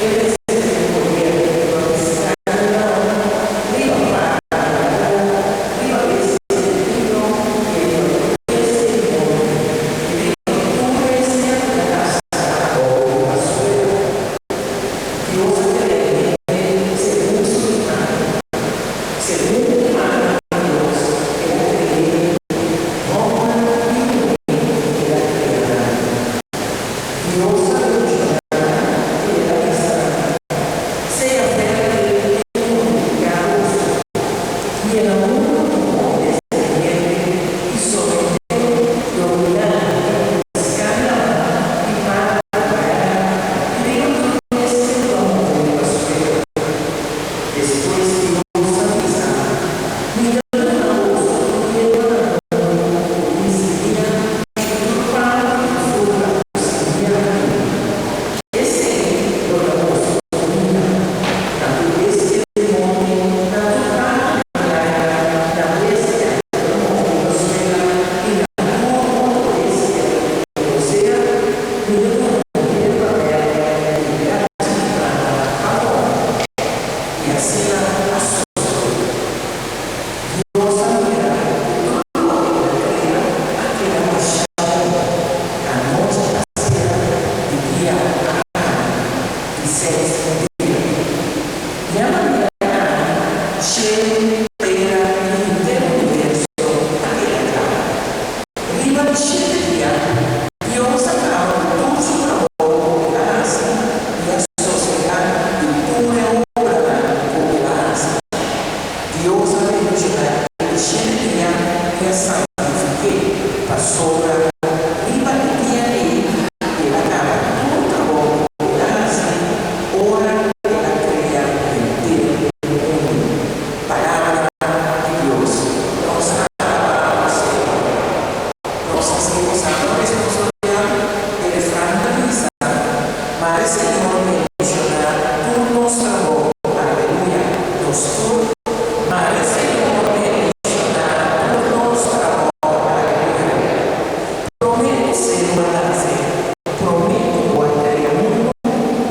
E mester tin poder riba piská di laman, riba para di lago, riba bestia di rio i riba tur bestia di monte, i riba tur bestia ku ta rastra abou riba suela. Dios a krea hende segun su imágen. Segun e imágen di Dios el a kre'é, hòmber i muhé el a krea nan. Dios a bendishoná nan i el a bisa nan, Sea fértil i multipliká boso, yena mundu ku hopi desendiente i someté, dominá riba piská di laman i para di tera i riba tur bestia ku ta move riba suela. Despues Dios a bisa, Mi ta duna boso tur yerba na mundu ku tin simia i tur palu ku tin fruta ku simia aden. Esei lo ta boso kuminda. Na tur bestia di monte, na tur palu di laira, na bestia ku ta move riba suela i na tur otro bestia ku tin rosea, mi ta duna yerba bèrdè ku blachi di planta pa kome. I asina a sosodé. Dios a mira ku tur loke el a krea a keda masha bon. Anochi a sera, di dia a kaba, di seis dia. Di a manera aki, shelu, tera i henter universo a keda kla. Riba di shete dia, Dios a kaba ku tur su trabou ku el a hasi i a sosegá di tur e obranan ku el a hasi. Dios a bendishoná e di shete dia i a santifik'é, pasobra riba e dia ei el a kaba tur trabou ku el a hasi ora el a krea henter mundu. Palabra di Dios. Nos a alabá Señor. Nos a sigui usando responsorial e refran ta bisa, Mare Señor bendiciona tur nos trabou. Aleluya. Nos tur. Mare Señor bendiciona tur nos trabou. Aleluya. Prome cu sero a nace, prome cu bo a crea mundo,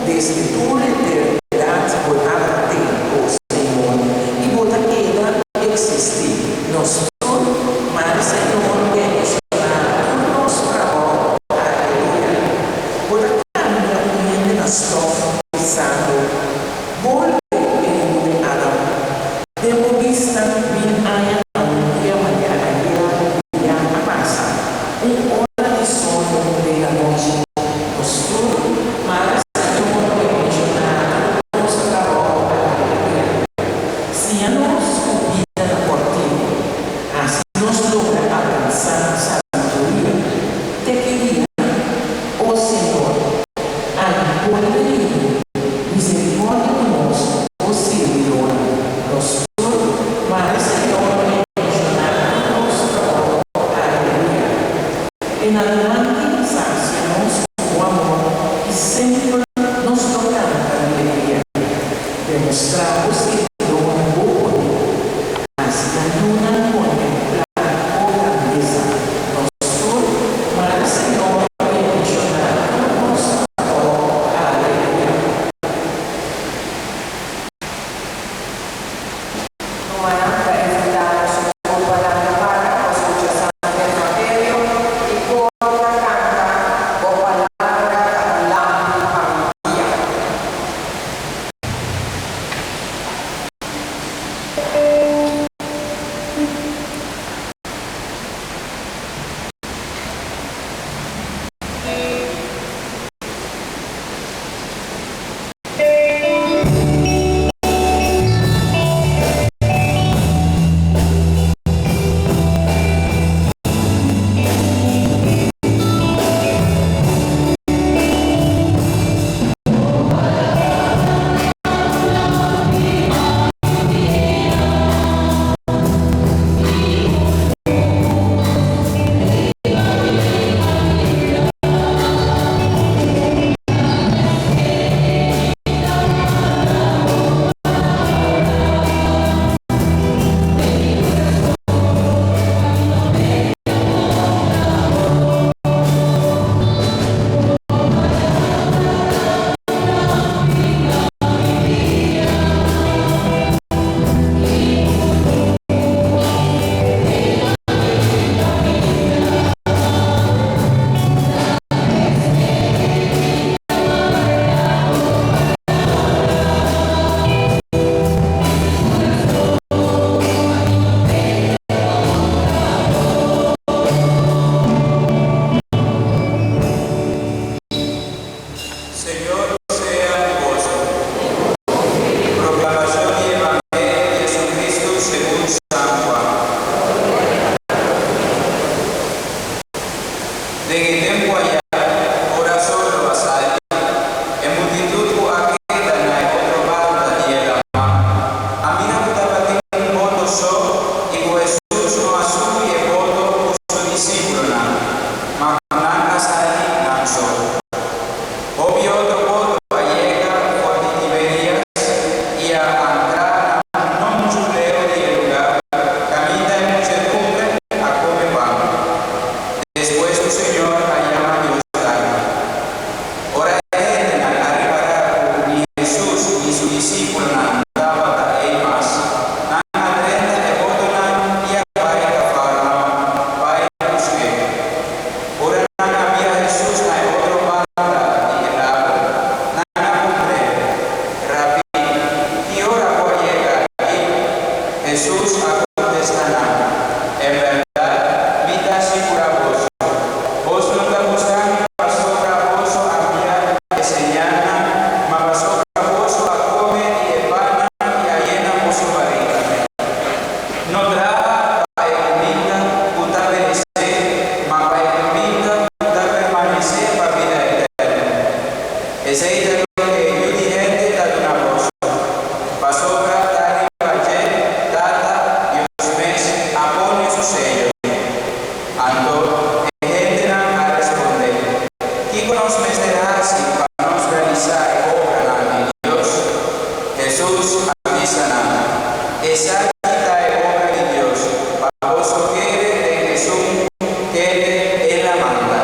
desde tur eternidad bo tabata tin, o Señor, y bo ta keda existi. Nos tur, mari Señor bendiciona tur nos trabou. Aleluya. Bo ta cambia un hende na stof, bisando, Bolbe e yu di Adam. Den bo bista mil aña ta un dia manera ayera dia a pasa, un ora di soño den anochi. Nos tur, mari Señor bendiciona tur nos trabou. Aleluya. Siña nos ku bida ta kòrtiku, hasi nos logra alkansá sabiduria. Te ki dia, o Señor, ami bolbe riba miserikòrdia ku nos, o sirbidónan. Nos tur, mare Señor bendishoná tur nos trabou. Aleluya. En adelante sasia nos ku bo amor i semper nos lo kanta di alegria. Demostrá bo sirbidónan bo poder. Hasi nan yunan kontemplá bo grandesa. Nos tur, mare Señor bendishoná tur nos trabou. Aleluya. Rumannan ta invitá nos tur pa lanta para pa skucha Santu Evangelio i kor ta kanta Bo Palabra Ta Un Lampi Pa Mi Pia. Hesus a kontestá nan, En bèrdat, mi ta sigurá boso, boso no ta buska mi pasobra boso a mira e señalnan, ma pasobra boso a kome di e pannan i a yena boso barika. No traha pa e kuminda ku ta peresé, ma pa e kuminda ku ta permanesé pa bida eterno. Esei ta loke e Yu di hende ta duna boso, pasobra ta riba dje Tata, Dios mes, a pone su seyo. Anto e hendenan a respondé, Kiko nos mester hasi pa nos realisá e obranan di Dios? Hesus a bisa nan, Esaki ta e obra di Dios, pa boso kere den esun kende El a manda.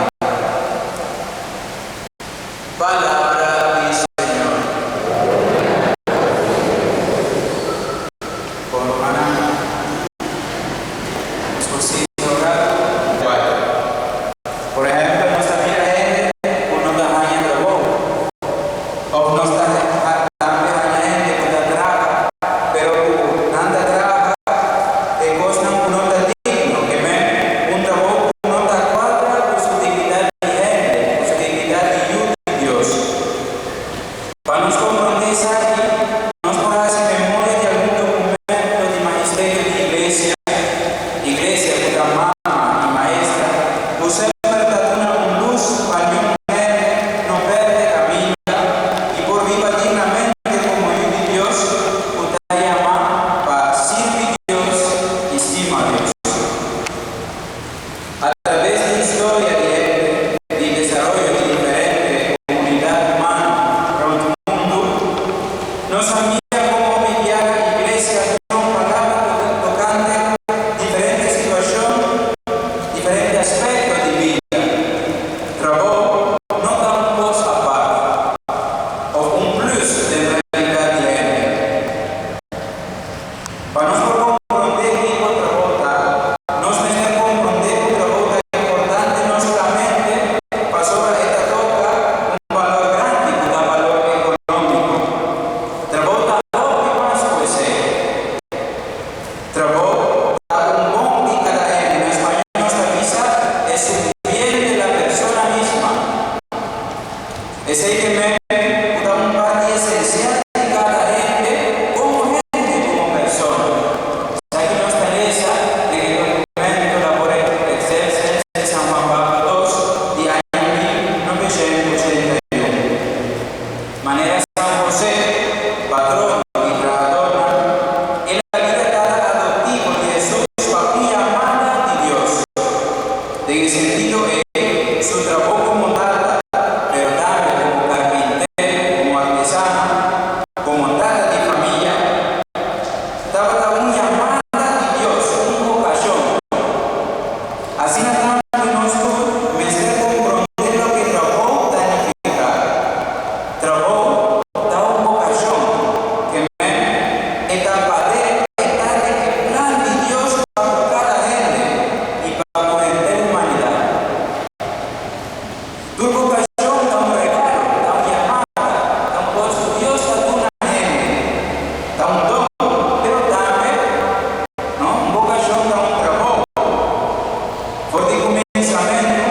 Palabra di Señor. Bon rumannan, nos por sinti un ratu igual. Por ehempel, nos ta mira hende ku no ta haña trabou, òf nos ta tambe haña hende ku ta traha, pero ku nan ta traha e kosnan ku no ta digno, ke men un trabou ku no ta kuadra ku su dignidat di hende, ku su dignidat di yu di Dios. Pa nos komprondé esaki, nos por hasi memoria di algun dokumento di magisterio di Iglesia, Iglesia ku ta mama i maestra, ku semper ta duna un lus pa niun hende no pèrdè kaminda i por biba dignamente komo yu di Dios ku ta yamá pa sirbi Dios i stima Dios. A traves di historia di hende di desaroyo di diferente komunidat humano rònt mundu, nos a mira kon hopi biaha iglesia duna un palabra tokante diferente situashon, diferente aspekto di bida. Trabou no ta un kos apart òf un plùs den realidat di hende. Pa nos por komprondé kiko trabou ta, nos mester komprondé ku trabou ta importante no solamente pasobra e ta toka un balor grandi ku ta balor ekonómiko. Trabou ta hopi mas ku esei. Trabou ta un bon di kada hende. Na spañó nos ta bisa es un bien de la persona misma. Esei ke men ku ta un parti esensial di kada hende komo hende, komo persona. Esaki nos ta lesa den e dokumento Labore Excelsis di San Juan Pablo dos di aña 1981. Manera San José, patrono di trahadornan, el a bira tata adoptivo di Hesus pa un yamada di Dios. Den e sentido ei, su trabou komo tata, pero tambe komo karpinter, komo artesano, komo tata di famia, tabata un yamada di Dios, un vokashon. Asina tambe nos tur mester komprondé loke trabou ta nifiká. Trabou ta un vokashon, ke men e ta pader e ta den e plan di Dios pa ku kada hende i pa ku henter humanidat. Tur vokashon ta un regalo, ta un yamada, ta un kos ku Dios ta duna hende, ta un don, pero tambe, no, un vokashon ta un trabou. For di kuminsamentu,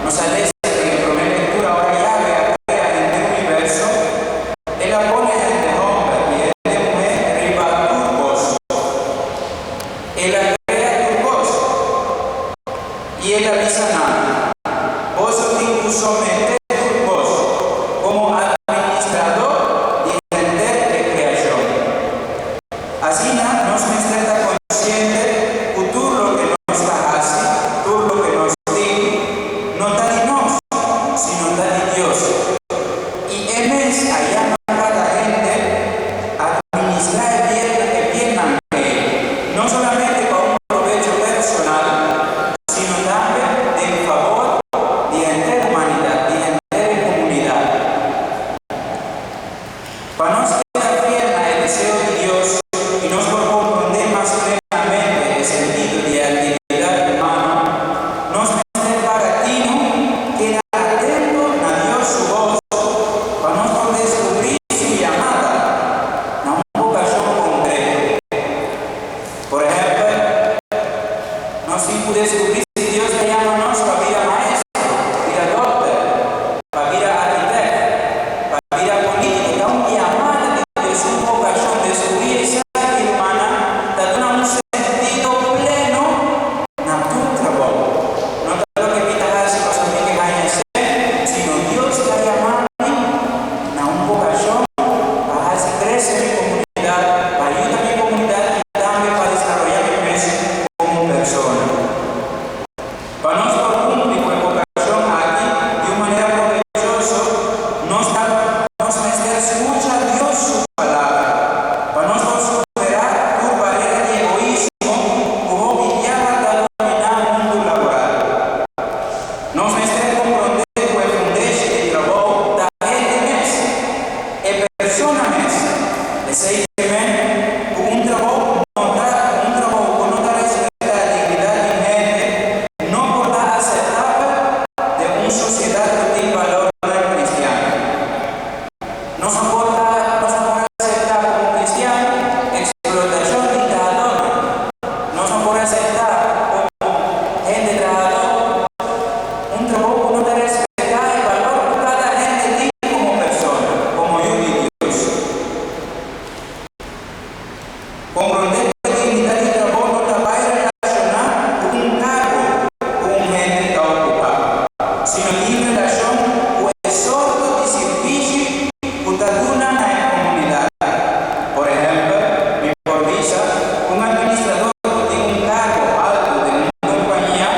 nos a lesa den e promé lektura ora Yahwe a krea henter universo, El a pone hende hòmber i hende muhé riba tur kos. El a krea tur kos. I el a bisa nan, Boso tin ku someté tur kos komo atministradó di henter e kreashon. Asina nos mester ta konsiente ku tur loke nos ta hasi, tur loke nos tin, no ta di nos, sino ta di Dios. I e mes a yama kada hende atministrá e bien e biennan ei, no solamente pa un probecho personal, sino tambe den fabor di henter humanidat, di henter e komunidat. Pa nos keda fiel na e deseo di Dios i nos por komprondé mas plenamente e sentido di e aktividat humano, nos mester paga tinu, keda atento na Dios su bos pa nos por deskubrí su yamada na un vokashon konkreto. nan mes. Esei ke men ku un trabou no ta un trabou ku no ta respetá dignidat di hende no por ta aseptabel den un sosiedat ku tin balornan kristian. Nos no por ta nos no por aseptá komo kristian eksplotashon di trahadónan. Nos no por aseptá komo hende trahadó un trabou ku no ta respetá e balor ku kada hende tin komo persona, komo yu di Dios. Komprondé ku e dignidat di trabou no ta bai relashoná ku un kargo ku un hende ta okupá, sino tin relashon ku e sorto di sirbishi ku ta duna na e komunidat. Por ehèmpel, mi por bisa ku un administrador ku tin un kargo altu den un kompania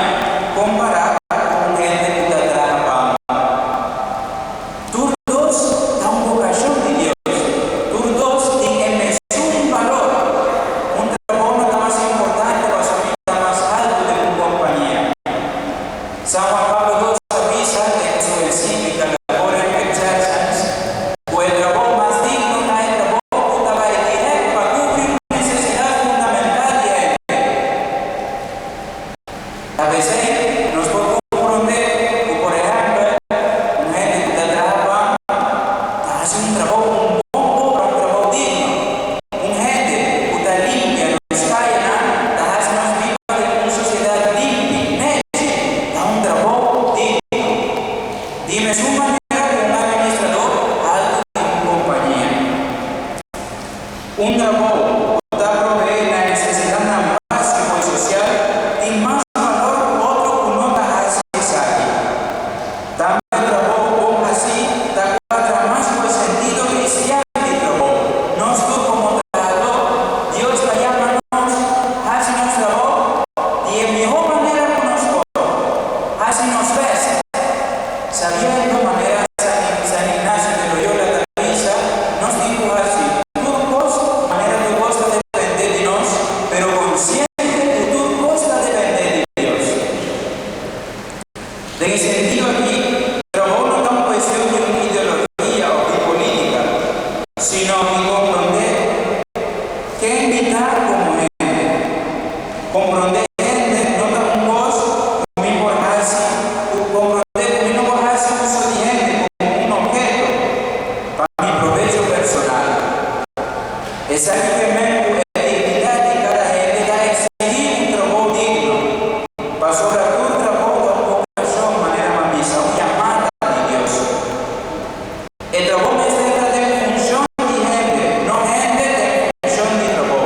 kompará ku un hende ku ta traha banko. Tur dos ta un vokashon di Dios. Tur dos tin e mesun balor. Un trabou no ta mas importante pasobra mi ta mas haltu den un kompania. San Juan Pablo dos a bisa den su ensíklika Laborem Exercens ku e trabou mas digno ta e trabou ku ta bai dirèkt pa kubri un nesesidat fundamental di hende. Ta p'esei nos por komprondé ku, por ehèmpel, un hende ku ta traha banko ta hasi un trabou un bon obra, un trabou digno. Un hende ku ta limpia nos kayanan ta hasi nos biba den un sosiedat limpi, nèchi, ta un trabou digno. Di mesun manera ku un administrador haltu di un kompania. Un trabou ku ta proveé na nesesidatnan básiko i sosial tin mas balor ku otro ku no ta hasi esaki. Tambe trabou bon hasí ta kuadra mas ku e sentido kristian di trabou. Nos tur komo trahadó, Dios ta yama nos hasi nos trabou di e mihó manera ku nos por. Hasi nos bèst. Sabiendo manera San Ignacio de Loyola ta bisa, nos tin ku hasi tur kos manera tur kos ta dependé di nos, pero konsiente ku tur kos ta dependé di Dios. Den e sentido aki, trabou no ta un kuestion di un ideologia òf di polítika, sino di komprondé ken mi ta komo hende. Komprondé hende no ta un kos ku mi por hasi ku komprondé ku mi no por hasi uso di hende komo un obheto pa mi probecho personal. Esaki ke men ku e dignidat di kada hende ta eksigí un trabou digno, pasobra tur trabou ta un vokashon, manera m'a bisa, un yamada di Dios. E trabou mester ta den funshon di hende, no hende den funshon di trabou.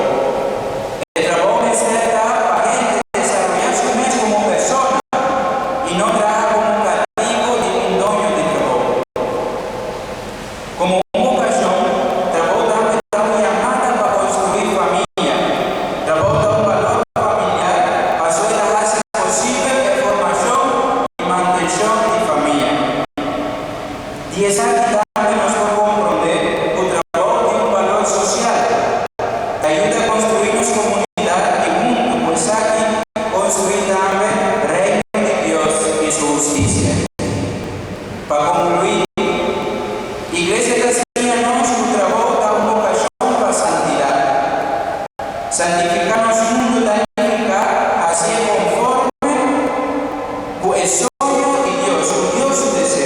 E trabou mester ta pa hende desaroyá su mes komo persona i no traha komo katibu di un doño di trabou. Komo un vokashon, trabou tambe ta un yamada pa konstruí famia. Trabou ta un balor familiar pasobra e ta hasi posibel e formashon i mantenshon di famia. Di esaki tambe nos por komprondé ku trabou tin un balor sosial, ta yuda konstruí nos komunidat i huntu ku esaki konstruí tambe Reino di Dios i su hustisia. Pa konkluí, Iglesia ta siña nos ku trabou ta un vokashon pa santidat. Santifiká nos mundu ta nifiká hasié konforme ku e soño di Dios, ku Dios su deseo.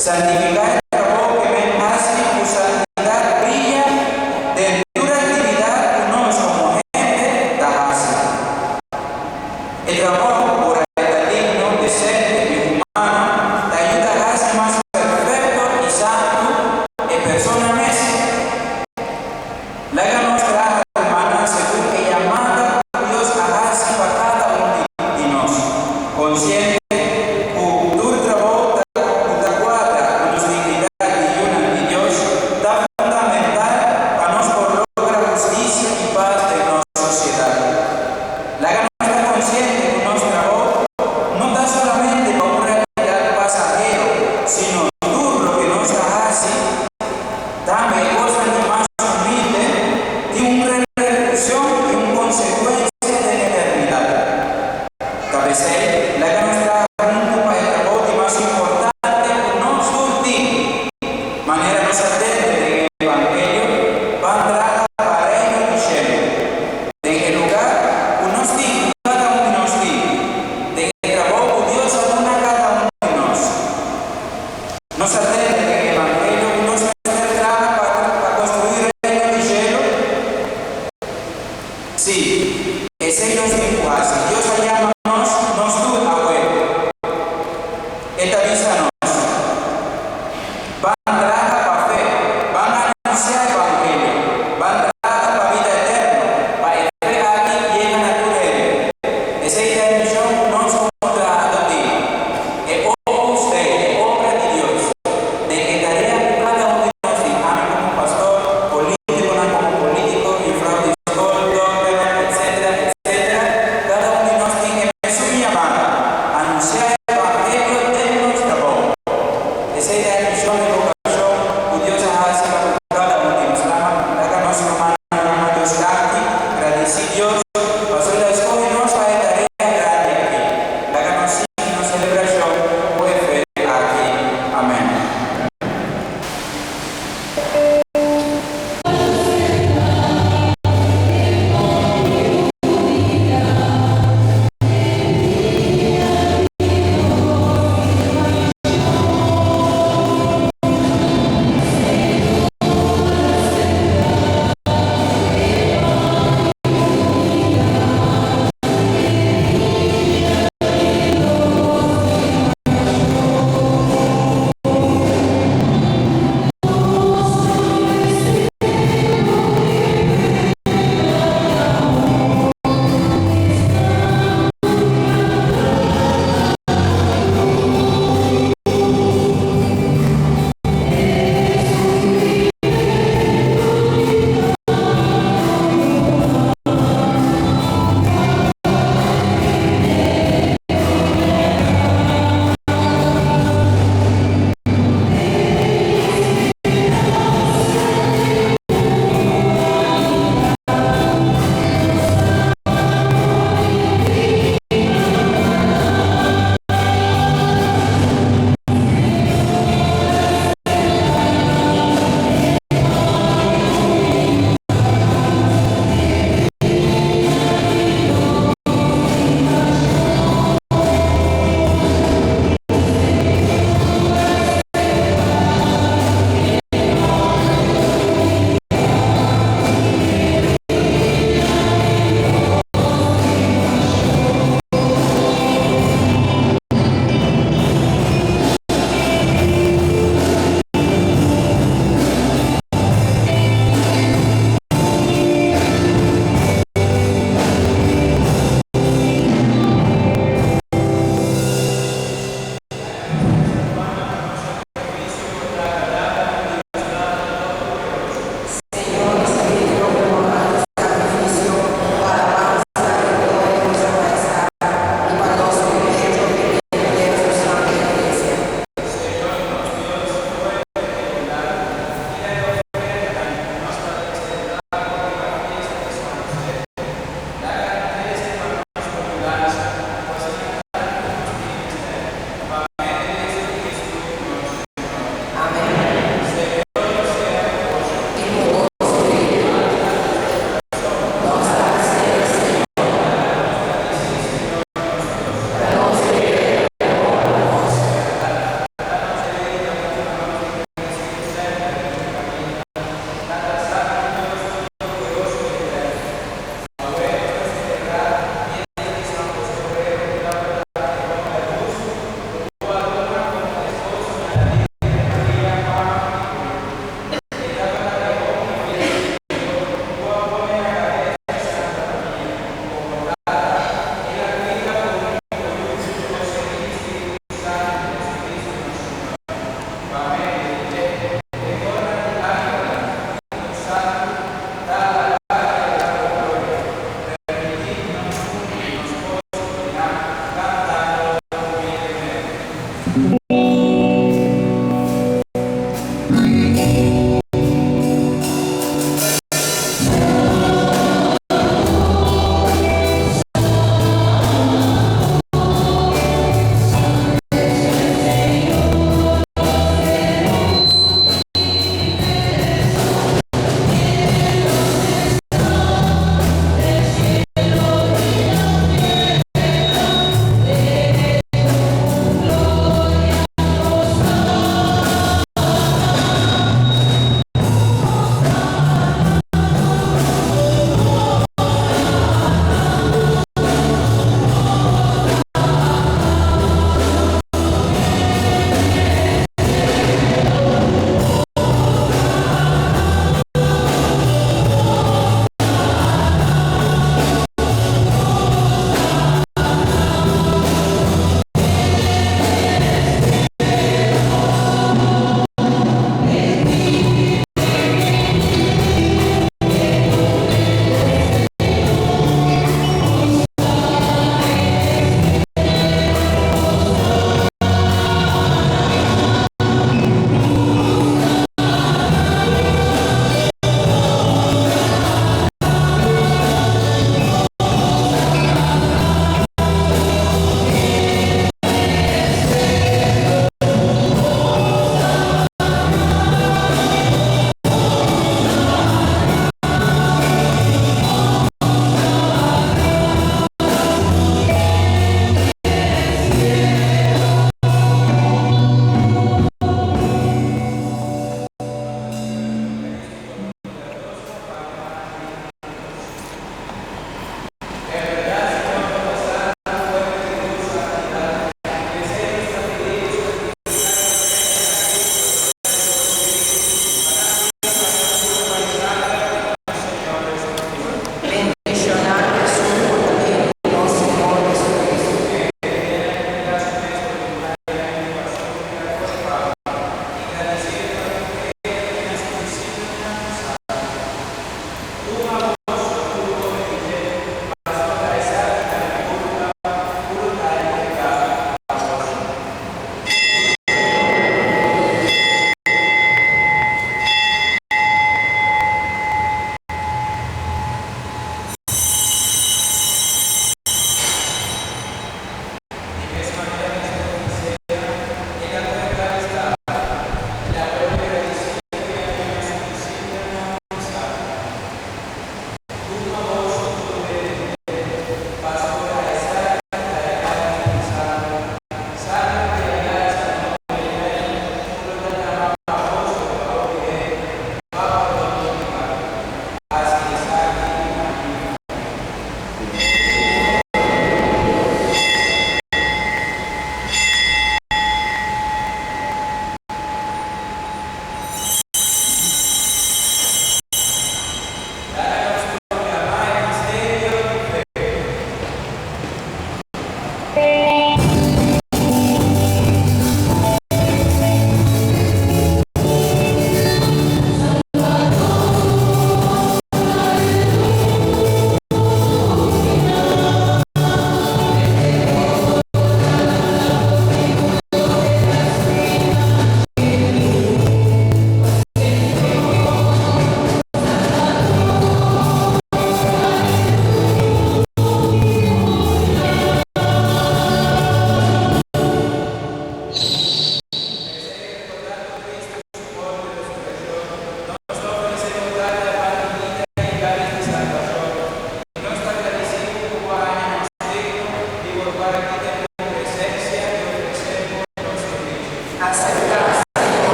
Santifiká e trabou ke men hasi ku santidat bria den tur aktividat ku nos komo hende ta hasi. E trabou ora e ta digno, desente i humano ta yuda hasi mas perfekto i santu e persona mes. Laga nos traha rumannan segun e yamada ku Dios a hasi pa kada un di nos, konsiente ku tur trabou ta ku ta kuadra ku nos dignidat di yunan di Dios ta fundamental pa nos por logra hustisia i pas den nos sosiedat. Laga nos ta konsiente ku nos trabou no ta solamente pa un realidat pasahero, sino tur loke nos ta hasi ta Esei nos tin ku hasi. Dios a yama nos, nos tur awe. E ta bisa nos: Ban traha pa fe, ban anunsiá evangelio, ban traha pa bida eterno, pa e fe aki yega na tur hende. Esei ta e mishon ku nos komo trahadó tin. E Opus Dei, e obra di Dios. Den e tarea ku kada un di nos tin, ami komo pastor, polítikonan komo polítiko, yùfrou di skol, dòkternan, etc. Etc.